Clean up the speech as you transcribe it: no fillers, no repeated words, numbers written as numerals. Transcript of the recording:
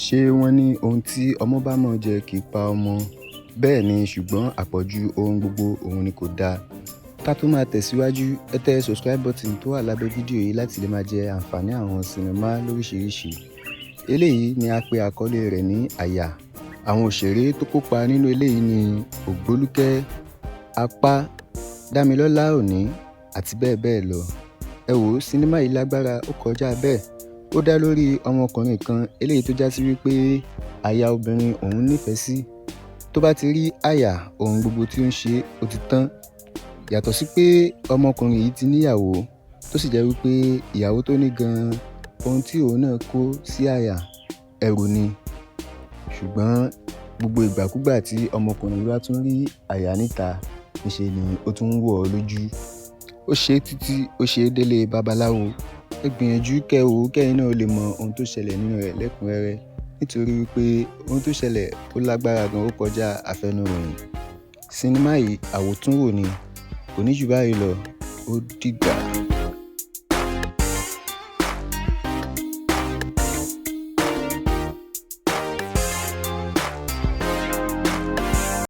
Ṣé wọ́n ní ohun tí ọmọ bá mọ̀ jẹ kì í pa ọmọ? Bẹ́ẹ̀ ni, ṣùgbọ́n àpọ̀jù ohun gbogbo òun ni kò dáa. Ká tó máa tẹ̀síwájú, ẹ tẹ subscribe button tó wà lábẹ́ fídíò yìí láti lè máa jẹ àǹfààní àwọn sinimá lóríṣiríṣi. Eléyìí ni a pe àkọlé rẹ̀ ní Àyà. Àwọn òṣèré tó kópa nínú eléyìí ni Ògbólúkẹ́, Apá, Dámilọ́lá Òní àti bẹ́ẹ̀ bẹ́ẹ̀ lọ. Ẹ wò ó, sinimá yìí lágbára, ó kọjá bẹ́ẹ̀. Ó dá lórí ọmọkùnrin kan eléyìí tó já sí wípé aya obìnrin òun nífẹ̀ẹ́ sí. Tó bá ti rí àyà, ohun gbogbo tí ó ń ṣe ó ti tán. Yàtọ̀ sí pé ọmọkùnrin yìí ti níyàwó, tó sì jẹ́ wípé ìyàwó tó ní gan-an, ohun tí òun náà kó sí àyà, ẹrù ni. Ṣùgbọ́n gbogbo ìgbàkúgbà tí ọmọkùnrin yìí bá tún rí àyà níta, níṣe ni ó tún ń wọ̀ ọ́ lójú. Ó ṣe títí ó ṣe délé babaláwo. Ẹ gbìyànjú kẹ́ wò ó, kẹ́yin náà ó lè mọ ohun tó ṣẹlẹ̀ nínú rẹ̀ lẹ́kùnrẹ́rẹ́. Nítorí wípé ohun tó ṣẹlẹ̀ ó lágbára gan, ó kọjá àfẹnuròyìn. Sinimá yìí àwòtúnwò ni. Kò ní jù báyìí lọ. Ó dìgbà.